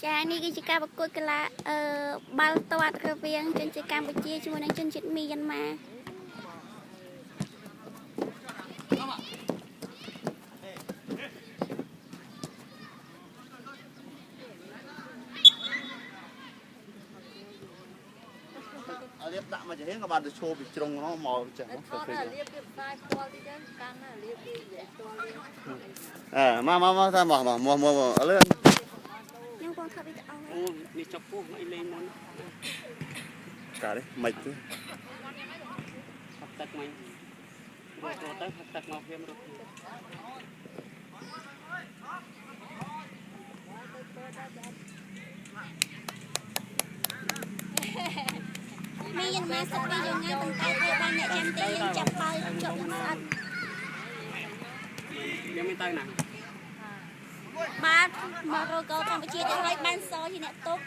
ចានេះគឺជាការប្រកួតកីឡាអឺបាល់ទាត់រវាងជនជាតិកម្ពុជាជាមួយនឹងជនជាតិមីយ៉ាន់ម៉ា អាលៀបដាក់មកចំហៀងក៏បានទៅឈោពីជ្រុងនោះមកចឹង ថតអាលៀបគេផ្សាយផ្ទាល់តិចទៅកាន់អាលៀបគេនិយាយផ្ទាល់ទៀត អើមកមកមកតាមមកមកមកមកអលឿន ខ្ញុំបងថតវីដេអូ អូនេះចុកពោះអីលេងមុន កានេះមិនទេ ហឹកទឹកមិញរត់ទៅហឹកទឹកមកវារត់ មីយ៉ាន់ម៉ាសិតពីយ៉ាងណាប៉ុន្តែត្រូវបានអ្នកចាំទីយើងចាប់បាល់ជាប់នឹងស្អិត យើងមិនទៅណា បាទមករកកម្ពុជាទៅហើយបានសជាអ្នកទុក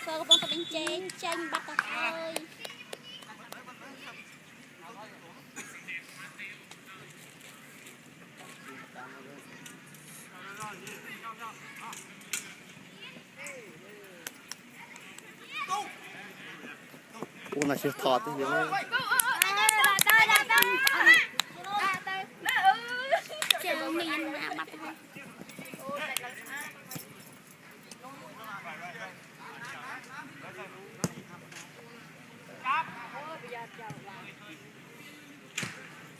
សកំពុងតែបញ្ចេញចេញបាត់ទៅហើយ អូណាជិះថតទេយើង ជើងមានមកបាត់ទៅហើយ